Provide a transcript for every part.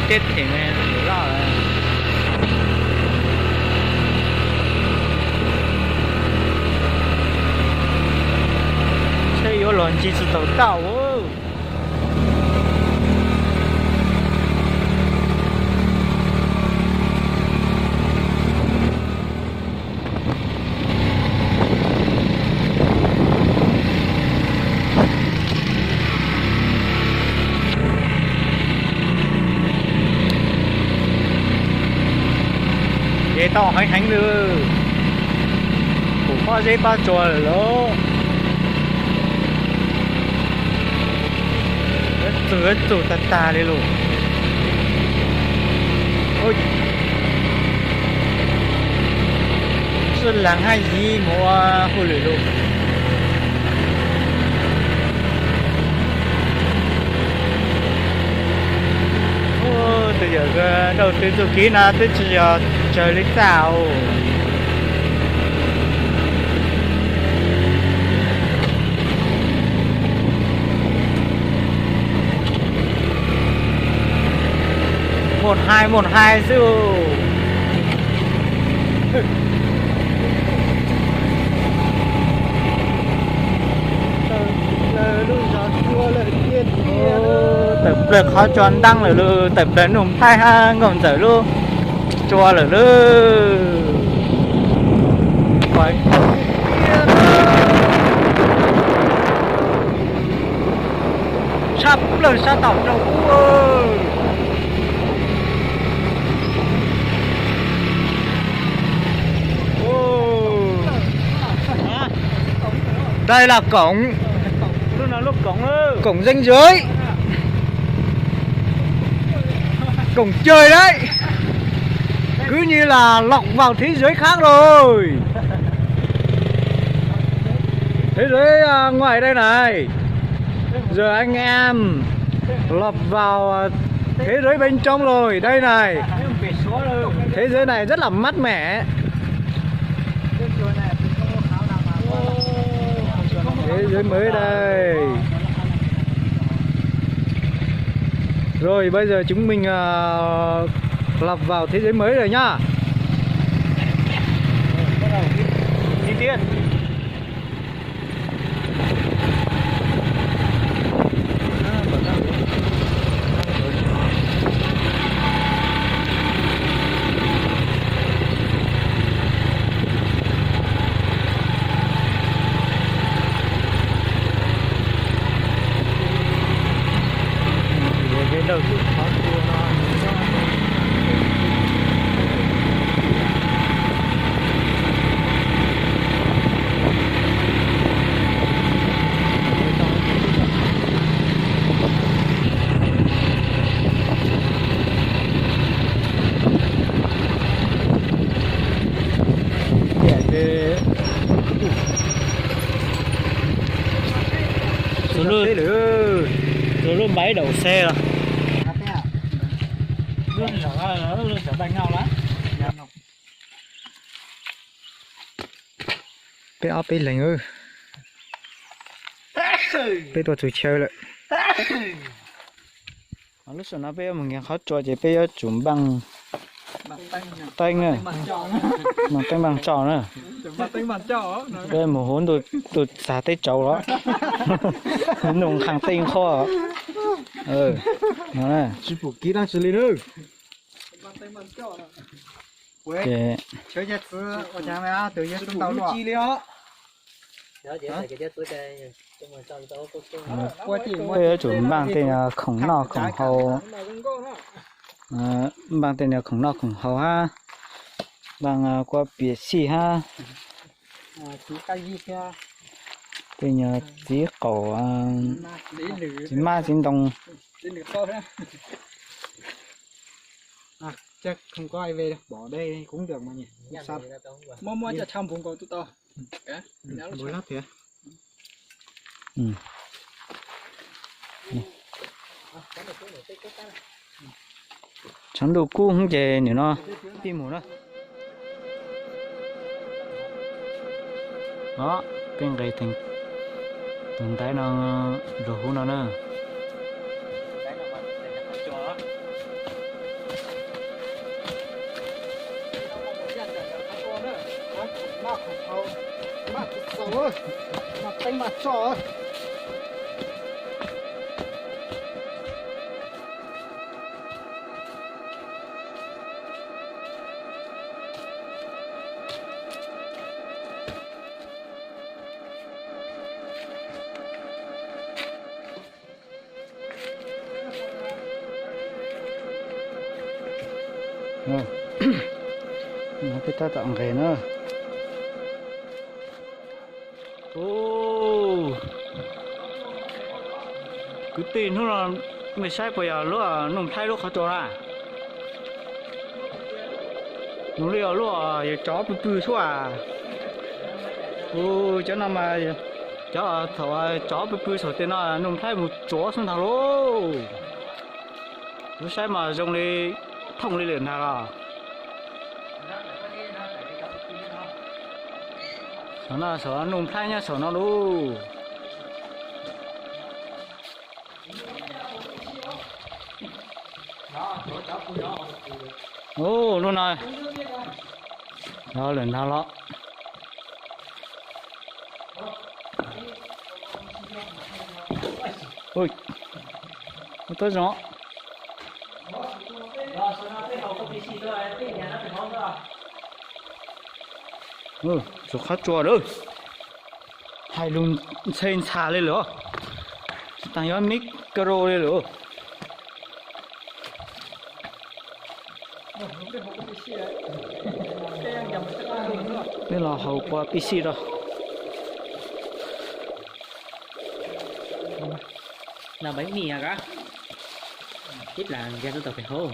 Teb theem loj. Tsheb yuav los ncig tsis taus tauj. Ces tau heev heev li, kuv pob zeb pob tsua lawm lauj. Txug txug tag tag li lauj. Sib laag hab yig mus ua hauj lwm lauj. Tus yawm dauj twv txuj kev no twb tsis yog tsawg li txaj os. Muaj hais muaj hais xwb. Tawm plaws qhov tsua ntaab lawm lauj, tawm plaws Nuj Nplhaib hab Nkauj Ntxawm lub tsua lawm lauj. Sab plaws sab tom rau ub. Đây là cổng, cổng danh giới, cổng trời đấy. Cứ như là lọt vào thế giới khác rồi. Thế giới à, ngoài đây này. Giờ anh em lọt vào à, thế giới bên trong rồi. Đây này. Thế giới này rất là mát mẻ. Thế giới mới đây. Rồi bây giờ chúng mình à, lọt vào thế giới mới rồi nhá. Chi tiết. Tus lub, tus lub npaiv daus xe los. Peb ob peb leeg, peb tuaj txug chaw lawm. Lub sij hawm no peb yuav mus nkees qhov tsua ces peb yuav tsum npaaj teeb na, npaaj teeb npaaj tso na. Peb mus huv ntuj txag teb tsauv los, nug nqhas tej qhov. Ces peb yuav tsum npaaj tej khoom noj khoom haus, npaaj tej khoom noj khoom haus hab, npaaj kua piam xij hab, tej nyuag txiv qaum, txiv mab txiv ntoo. Tshav ntuj kub heev ces nim no pib mus na. Os, peb nqes tus ntaiv no rau huv no na. Txaus, mas teeb mas tso. Peb tab tom nqes na. Kwv tij, hnub no nej saib puas yog lub Nuj Nplhaib lub qhov tsua na? Nws li lub yawg tsov pw pw xwb as. Ua cov no mas, cov thaum tsov pw pw saum tej no Nuj Nplhaib mus tsuav xwb ntag lauj. Kuv saib mas zoo li thooj li lawm ntag los. Saum no saum Nuj Nplhaib nyob saum no lauj. Ub, lub no los lawm ntag los. Ub, tub zoo. Tsuas qhov tsua lawm. Hais lus ntxhe ntxha li lawm. Tsis tas yuav micro li lawm. Peb los haus qua pib sij rau. Noj npais mis os. Tib las nkag tuaj tau pem hauv.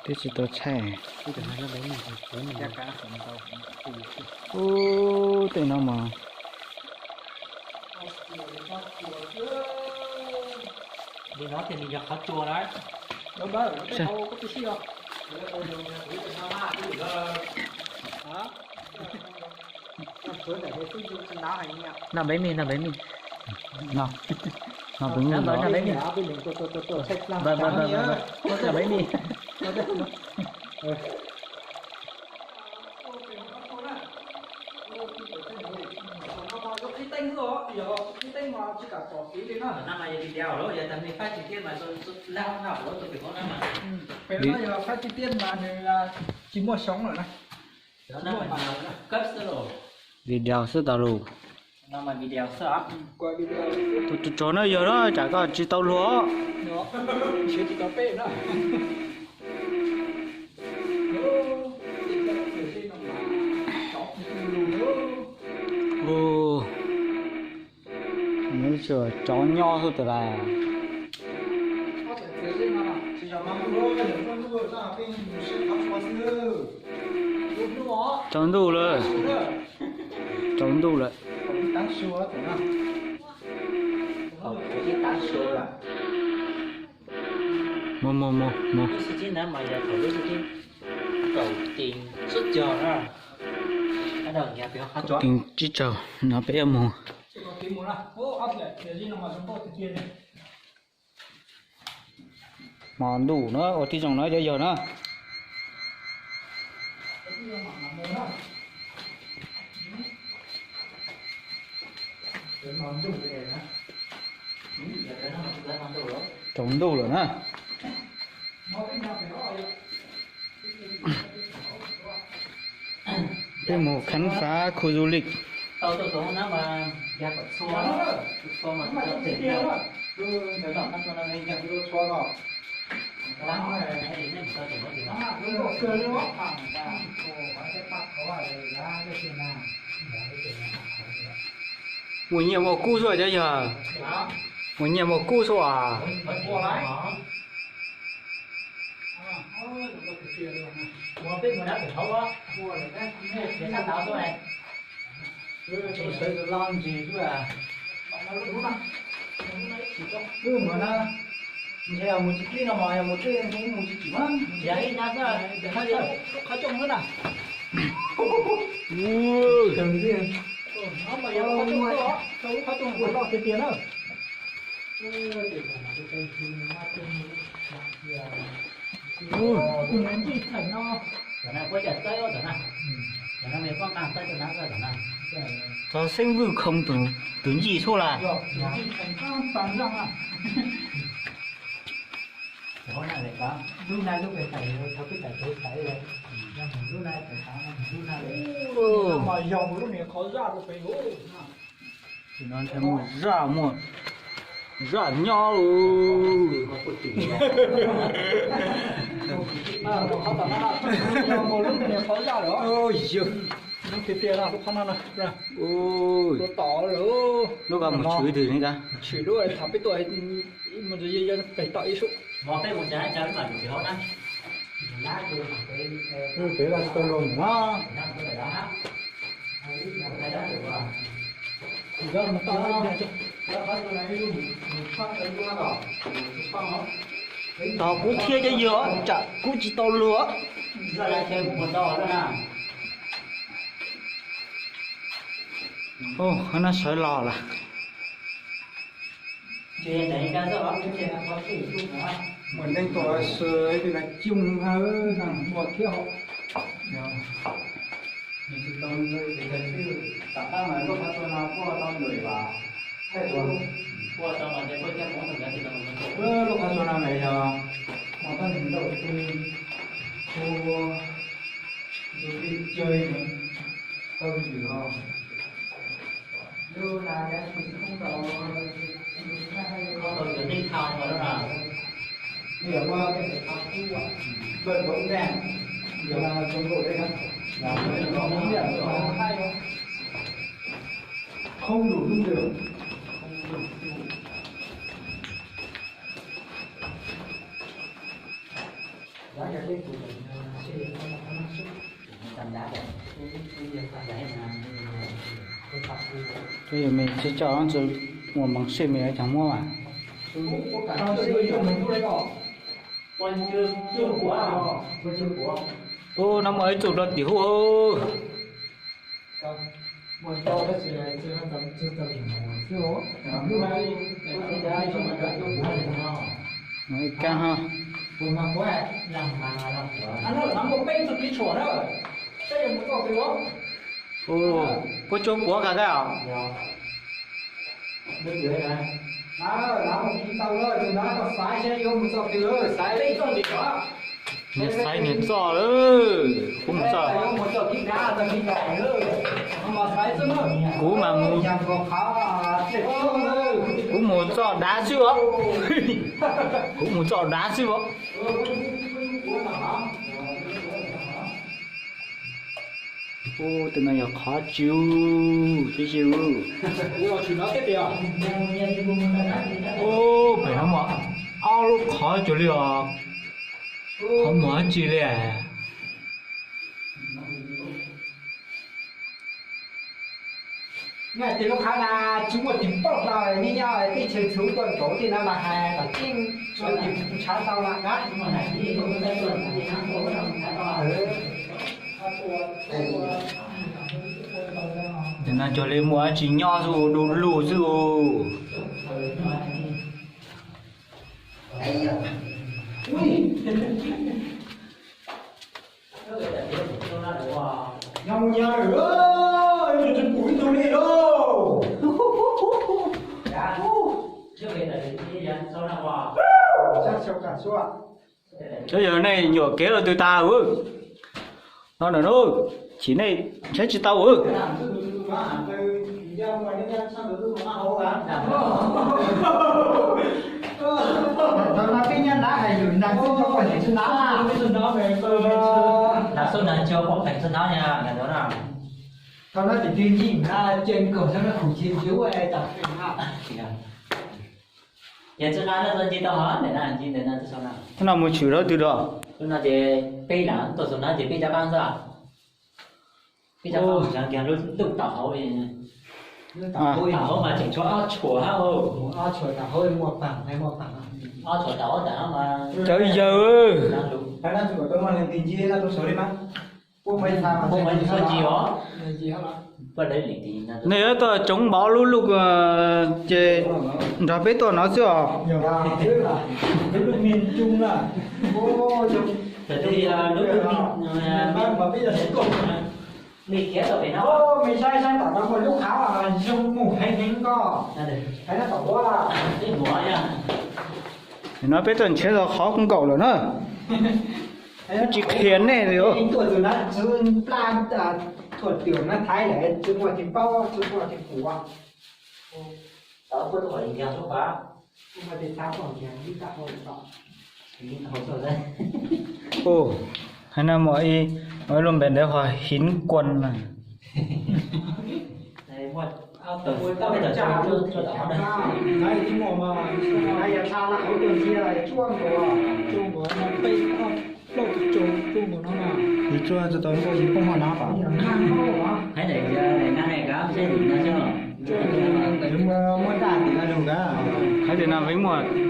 Twb tsis tau tshaij. Ub, tej no mas. Li no ces nws yog qhov tsua na. Noj npais mis, noj npais mis. Noj npais mis, noj npais mis. Noj npais mis. Pem no yog fab chi tiaj mas nws tsis muaj xyoob lawm na. Video xwb tau lus. Tus tsov no yog no tsam koj tsis tau luag. Tsov nyob xwb tas las. Tsaus ntuj lawm. Tsaus ntuj lawm. Mus mus mus mus. Teev tsib caug no peb yuav mus. Hmo ntuj na, ua tib zoo na cov yawg na. Tsaus ntuj lawm na. Peb mus khám phá khu du lịch. Mus nyiam mus kub xwb cov yawg. Mus nyiam mus kub xwb as. Wb mus na, ntshe yog mus tsis tib no mas yog mus tib mus tsis tsim mas. Qhov coj na. Qhov coj loj tiag tiag na. Ncij thaim no, cov no puab cov txawb cov na, cov no nws puab nqa txawb cov na, cov na. Txog xeeb vwj khoo tus ncij xwb las. Tus no nthe muaj zaj, muaj zaj nyob. Yog, lub ko mus tshwm twg ne ka? Tshwm lub tham peb tuaj, pem tom ib sub. Pem los tsis tau los na. Tos kuv thiab cov yawg, tsam kuv tsis tau luag. Ub, qhov no sawv los lawm. Mus neeg tuaj sawv ib tug nas coob hawb no ua thiab hauv. Tam qab mas lub qhov tsua no puaj tau lwm vas, lub qhov tsua no mas yog mus tau nws ntau tw, ua tus tij cawg tau yws os. Lub na kav tsis khoob tau, tau cov neeg thau mas lub na. Yog ua tej qhov kub, npawg Npaum Ntaj, yog zoo nkauj thiab, khoob lus lub ntawd. Twb yog me tsis tso ntxwv ua moov sij me cov muab mas. Ub, no muaj ib txuj rau tim hub. Ib kab ho. Puab tsuab puav kag kab os. Nias xaiv nias txoj lawm, kuv mus txoj, kuv mas mus, kuv mus txoj dav xwb os. Kuv mus txoj dav xwb os. Ub, tej no yog qhov tsi u, tib si u. Ub, pem no muaj ob lub qhov cuag li os. Qhov muag dab tsi li? Tej lub qhov na tsis muaj tus pom hlo, nej nyob teb chaws txhuv tuaj nkaus tej no mas hais kom tseeb, tshuav tus ntshaw tau mas na. Nim no cuag li muaj dab tsi nyob xwb, du lug xwb. Nyob mus nyob lawm, tsis pum ib tug li lauj. Cov yawg nej nyuam kev los twg tag? No na, chim nej ntshai tsis tau. Thaum no peb nyob nrad hais lus nag xwb, nag xwb nag tso pom peem txog nab na. Thaum no tim twg ncig na, ces nkaum thaum no khum tsis ncuv tas. Yog txog nab no txog ncig tau hov ntawm na, ncig ntawm na txog na. Thaum no mus tshwm rau twg los? Thaum no ces peb lam tuaj txog nab ces peb rov qab xwb. Peb rov qab mus tsev kiag lub tom hauv. Tom hauv mas tseem tshuav ob tshuam hab. Ob tshuam tom hauv muaj paag, muaj paag. Ob tshuam tom hauv ntawm no mas cov yawg. Nej yuav tuaj tsoov npaum lub lug ces nrog peb tuaj no xwb os. Li khiav tau pem no, me saib saib tom no muaj lub qhov zoo mus heev heev ko. Hais no tom ua, no peb tuaj nrhiav tau qhov nkaum lawm na. Twb tsis qhia nej li. Tuaj tus no tsis plaj, tuaj twm no thaiv lawm tsis muaj tus paub tsis muaj tus pum. Ua, hais no muaj ib, muaj ib lub npe ntawd ho hiv kuan na. Yus tsuag tsis tau ntuj yus poob hauv nab pas. Muaj daj tim no lug a. Thaiv tias no,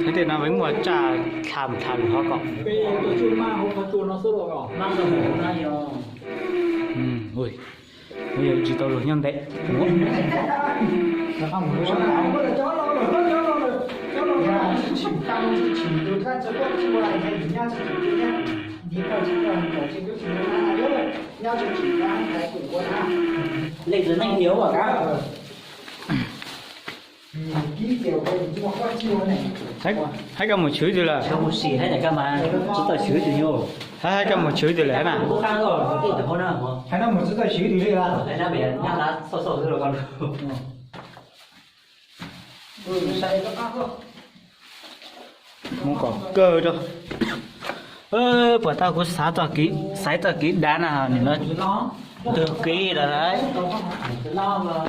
thaiv tias no veev muaj tsaj tham tham lug hov kom. Yog tsis tau luag nyob ntev. Leej twg neej nyob ua kab. Hais koj mus tshwv twg lawm? Tsis tau tshwv twg yog. Hais koj mus tshwv twg lawm na? Hais no mus tsis tau tshwv twg li lawm. Mus kom kawg rau. Puas tau kuv xaiv txoj kev dav na, nim no twg kev lawm lauj.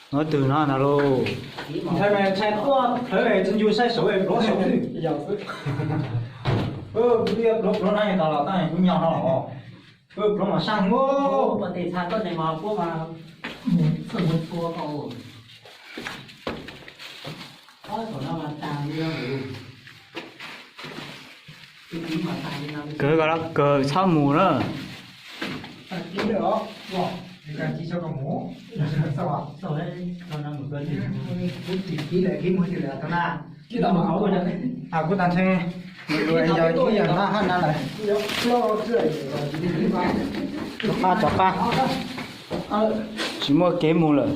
Hnov twg no ntag lauj. Ntshai mas ntshai tuaj plhawv tsis ncu saib saud es pluav saud xwb. Kuv twb pluav pluav no tas los tab kuv nyo no los. Pluav mas sab muab. Kawg ko, kawg txhob mus na. Kuv tas ntshe yog ib yam nab hab nab lawm. Rov qab, rov qab, tsis muaj kev mus lawm.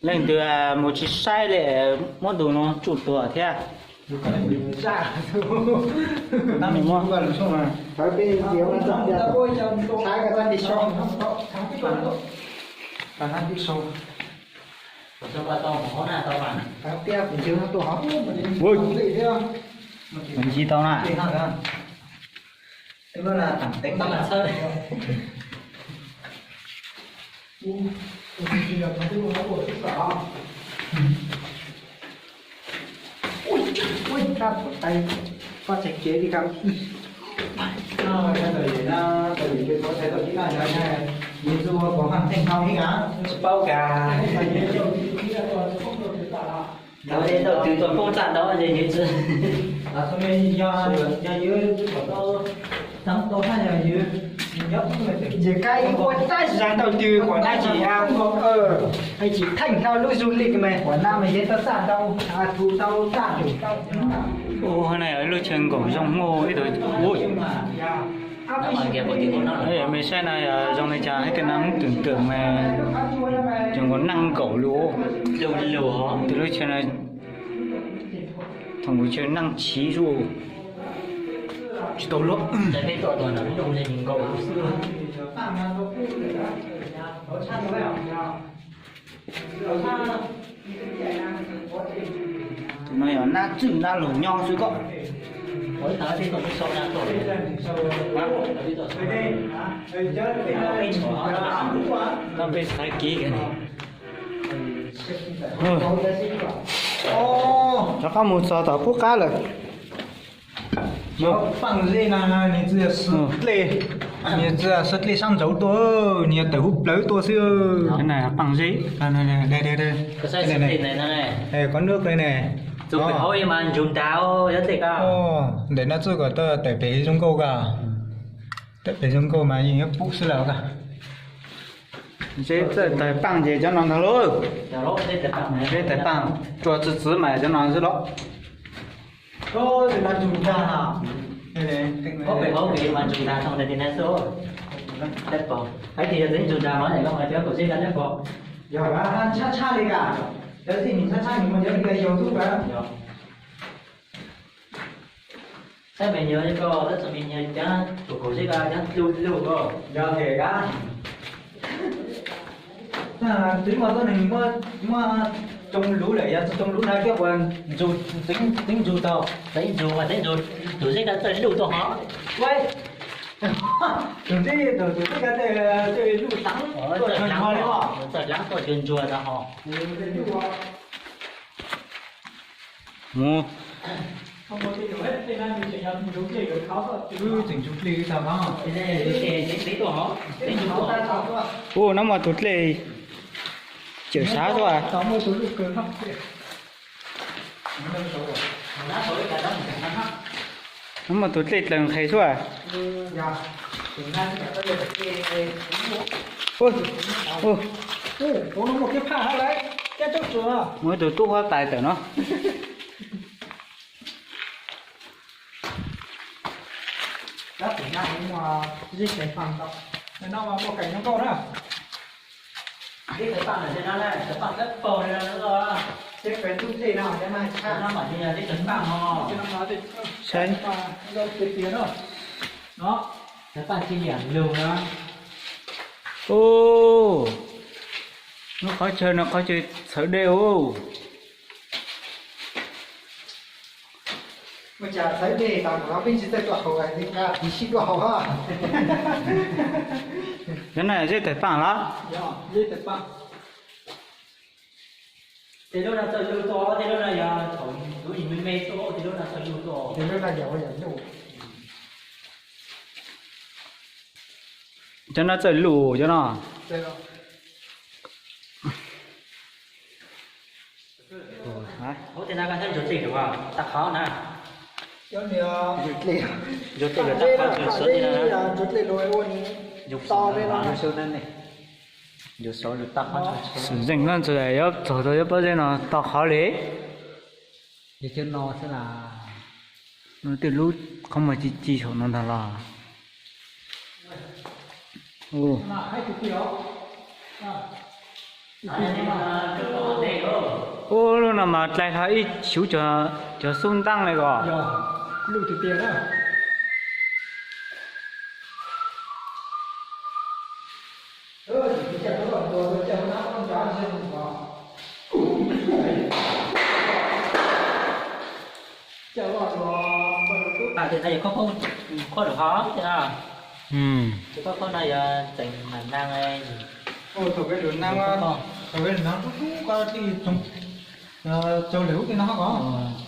Leej twg mus tsis saib li, muab tus no tsuj tuag thiab. Ncig tau na. Tsis paub kas. Tau twg tuaj poob txaj ntau es yus tsis. Ces kab ib ua txaj zag tau twg huam nab tsis, tsis theej tau lub zug li mas huam nab mas yeej tau txaj tau, tus tau txaj tus tau. Ua no yog lub chaw nkaum zoo muaj ib tug. Me saib no yog zoo li cas, hais tias no twm twm mas zoo nkaus neeg nkaum lug. Tus lub chaw no thaum nkaus chaw neeg chiv zuj, tsis tau luag. Tus no yog nab txwj nab laug nyob xwb ko. Tau peb xaiv kiv kawg. Rov qab mus txog tom pub qab lawm. Paaj zeb na, nws txawj xwb dlej, nws txawj xwb dlej sab nraud tuaj, nws yog tawm hub plawv tuaj xwb. Paaj zeb. Qhov nuav ne. Ntawm no txuj kom tawm pem zoo nkauj ko. Tawm pem zoo nkauj mas yeej yuav pub xwb lawm ko. Zeb txawj tawg paaj ces cov no ntag lauj. Zeb tawg paaj, rua txwv txwv mas cov no xwb los. Yog txwv ntag no, txwv ntag no, txwv ntag no. Saib me nyuam ko, tab sis me nyuam cov tus kaum zeb ko cov luj luj ko. Yog tias kab, twb muaj tuab neeg muab tsoo luv lawm, yog tsoo luv no thiab puas ntxug, txeev ntxug tau, txeev ntxug mas txeev ntxug, tus zeb ko txawj luj tuaj hov. Tus zeb, tus zeb ko txawj luj deev tuaj ntsuag li os. Txawj deev tuaj ntsuag ntsuag no hov. Mus. Tseem ntsuj plig tag no. Ua, no muaj tus dlej cawm sav xwb. No muaj tus dlej dlaws nqhes xwb. Muaj ib tug tub huab tais tawm no. Saib. Ub, lub qhov chaw no qhov chaw txhawv dej ub. Cov no yog zeb tawg paaj los? Cov no txawj luj cov no. Xwm txheej no ntxawm yuav txog rau yuav pob zeb no to qhov li. Tej lub qhov muag ci ci saum no ntag los. Ub, lub no mas dlai hlo ib xyuv cov xub ntaab li ko.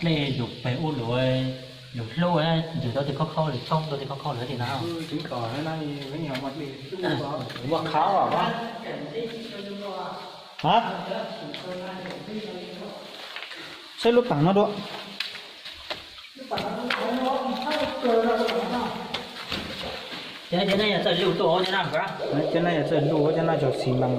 Dlej lug peg ub lug, lug hlub, ntws tau tej khaub khaub lug thoob tau tej khaub khaub lug tej no. Muaj qhov a. Saib lub paam no dua. Cov no yog txawj luj tuaj, cov no yog txawj luj, cov no yog xis mas.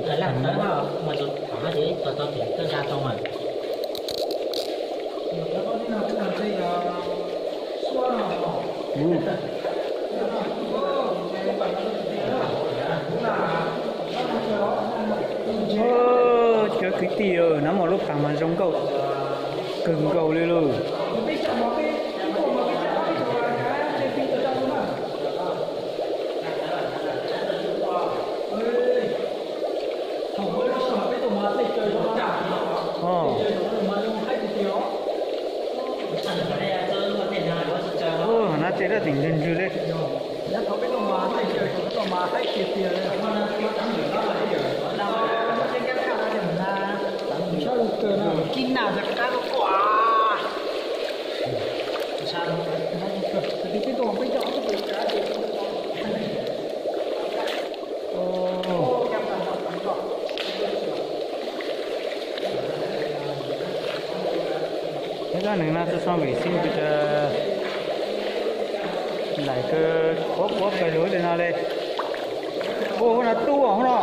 Cov kwv tij, nov muaj lub paam mas zoo nkauj kawg nkaus li lauj. Ub, no tej dab tseem ntswg ntswg li. Peb tab nws no txog xyoo vim xib kws lais kawg, quav quav kawg lug li no li. Ub, hub no tub hub no.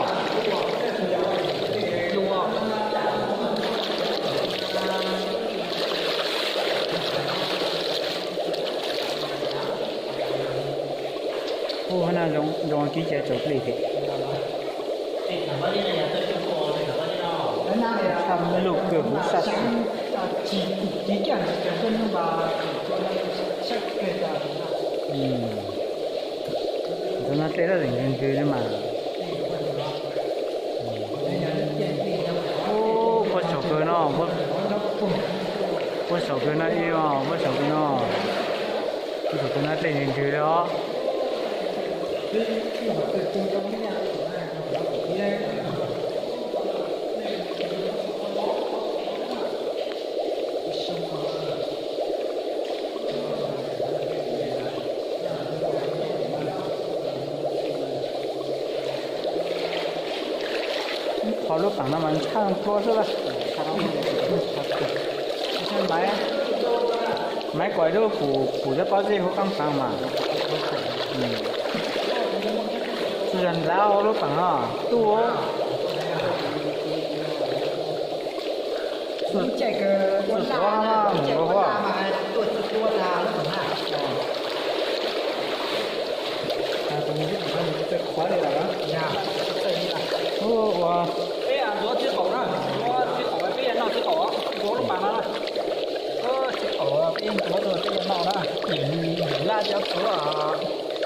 Zoo, zoo kib ces tsaus plig thiab. Tshaj lug kawg huv sab. Tus no tej laj zeem ntsws ntsws li mas. Puab saum kawg no, puab saum kawg no ib os, puab saum kawg no. Puab saum kawg no tej ntsws ntsws li os. Qhov lub paam no mas ntshaj plua xwb lawm. Maiv kom ib lub pum, pum cov pob zeb huv qaab faav mas. Tsuas yog nrad hauv lub paam no tuaj. Tsuas tuav no mus hov. Ua, peb ntxuav txij qaum na, ntxuav txij qaum peb yuav noj txij qaum, ntxuav lub paam no na. Txij qaum peb ntxuav rau peb yuav noj na, laj cov txuav noj na.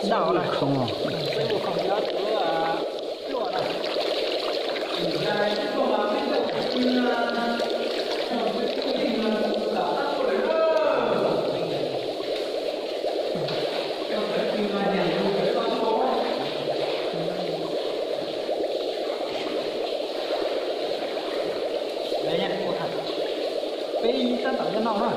Peb ua khoom cov txuav pluaj na. Peb tab tom yuav noj na.